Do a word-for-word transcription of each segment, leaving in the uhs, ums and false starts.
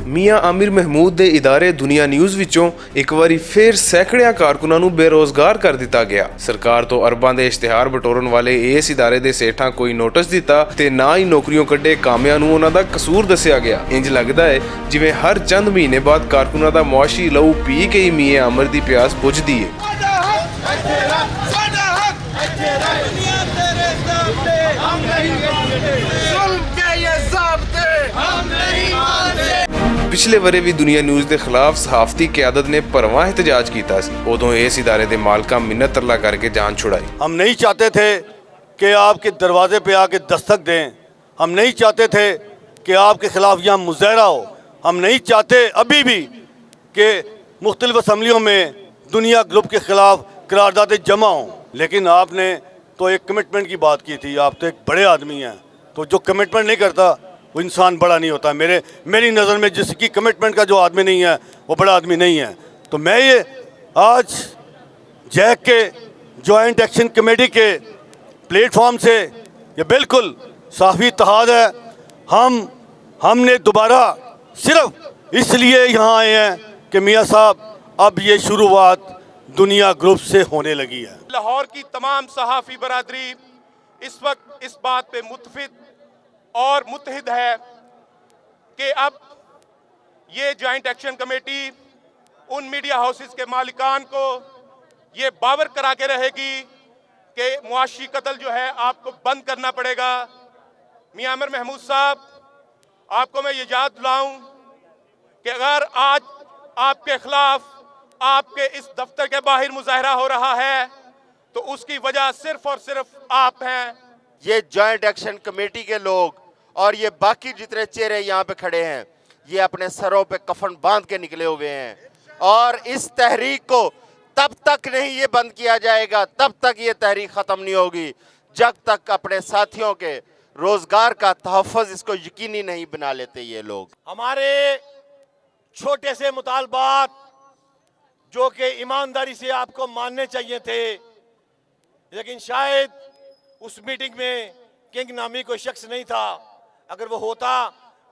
میاں عامر محمود دے ادارے دنیا نیوز وچوں ایک واری فیر سینکڑیاں کارکناں نوں بے روزگار کر دتا گیا۔ سرکار تو ارباں دے اشتہار بٹورن والے اس ادارے دے سیٹھاں کوئی نوٹس دتا تے نہ ہی نوکریوں کڈے کامیاں نوں انہاں دا قصور دسیا گیا۔ انج لگدا ہے جویں ہر چند مہینے بعد کارکناں دا معاشی لہو پی کے ہی میاں عامر دی پیاس بجھدی ہے۔ پچھلے ورے وی دنیا نیوز دے خلاف صحافتی قیادت نے پرواں احتجاج کیتا سی۔ ادوں اس ادارے دے مالکاں منت ترلا کر کے جان چھڑائی۔ ہم نہیں چاہتے تھے کہ آپ کے دروازے پہ آ کے دستک دیں، ہم نہیں چاہتے تھے کہ آپ کے خلاف یہاں مظاہرہ ہو، ہم نہیں چاہتے ابھی بھی کہ مختلف اسمبلیوں میں دنیا گروپ کے خلاف قراردادیں جمع ہوں، لیکن آپ نے تو ایک کمٹمنٹ کی بات کی تھی۔ آپ تو ایک بڑے آدمی ہیں، تو جو کمٹمنٹ نہیں کرتا وہ انسان بڑا نہیں ہوتا۔ میرے میری نظر میں جس کی کمٹمنٹ کا جو آدمی نہیں ہے وہ بڑا آدمی نہیں ہے۔ تو میں یہ آج جیک کے جوائنٹ ایکشن کمیٹی کے پلیٹ فارم سے یہ بالکل صحافی اتحاد ہے۔ ہم ہم نے دوبارہ صرف اس لیے یہاں آئے ہیں کہ میاں صاحب، اب یہ شروعات دنیا گروپ سے ہونے لگی ہے۔ لاہور کی تمام صحافی برادری اس وقت اس بات پہ متفق اور متحد ہے کہ اب یہ جوائنٹ ایکشن کمیٹی ان میڈیا ہاؤسز کے مالکان کو یہ باور کرا کے رہے گی کہ معاشی قتل جو ہے آپ کو بند کرنا پڑے گا۔ میاں عمر محمود صاحب، آپ کو میں یہ یاد دلاؤں کہ اگر آج آپ کے خلاف آپ کے اس دفتر کے باہر مظاہرہ ہو رہا ہے تو اس کی وجہ صرف اور صرف آپ ہیں۔ یہ جوائنٹ ایکشن کمیٹی کے لوگ اور یہ باقی جتنے چہرے یہاں پہ کھڑے ہیں، یہ اپنے سروں پہ کفن باندھ کے نکلے ہوئے ہیں، اور اس تحریک کو تب تک نہیں یہ بند کیا جائے گا، تب تک یہ تحریک ختم نہیں ہوگی، جب تک اپنے ساتھیوں کے روزگار کا تحفظ اس کو یقینی نہیں بنا لیتے یہ لوگ۔ ہمارے چھوٹے سے مطالبات جو کہ ایمانداری سے آپ کو ماننے چاہیے تھے، لیکن شاید اس میٹنگ میں کنگ نامی کوئی شخص نہیں تھا۔ اگر وہ ہوتا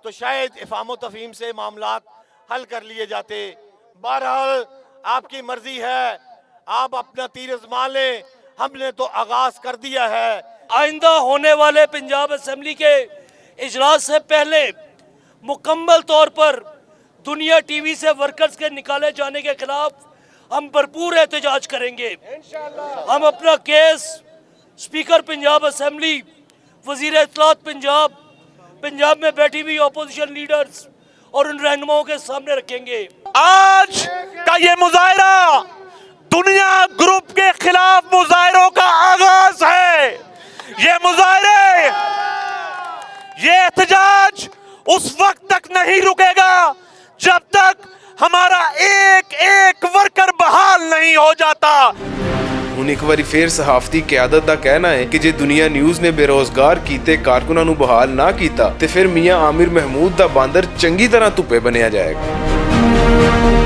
تو شاید افہام و تفہیم سے معاملات حل کر لیے جاتے۔ بہرحال، آپ کی مرضی ہے، آپ اپنا تیر ازما لیں، ہم نے تو آغاز کر دیا ہے۔ آئندہ ہونے والے پنجاب اسمبلی کے اجلاس سے پہلے مکمل طور پر دنیا ٹی وی سے ورکرز کے نکالے جانے کے خلاف ہم بھرپور احتجاج کریں گے۔ ہم اپنا کیس اسپیکر پنجاب اسمبلی، وزیر اطلاعات پنجاب، پنجاب میں بیٹھی ہوئی اپوزیشن لیڈرز اور ان رہنماؤں کے سامنے رکھیں گے۔ آج کا یہ مظاہرہ دنیا گروپ کے خلاف مظاہروں کا آغاز ہے۔ یہ مظاہرے، یہ احتجاج اس وقت تک نہیں رکے گا جب تک ہمارا ایک ایک ورکر بحال نہیں ہو جاتا۔ ہن اک واری فیر صحافتی قیادت دا کہنا ہے کہ جے دنیا نیوز نے بے روزگار کیتے کارکناں نوں بحال نہ کیتا تے فیر میاں عامر محمود دا باندر چنگی طرح دھپے بنیا جائے گا۔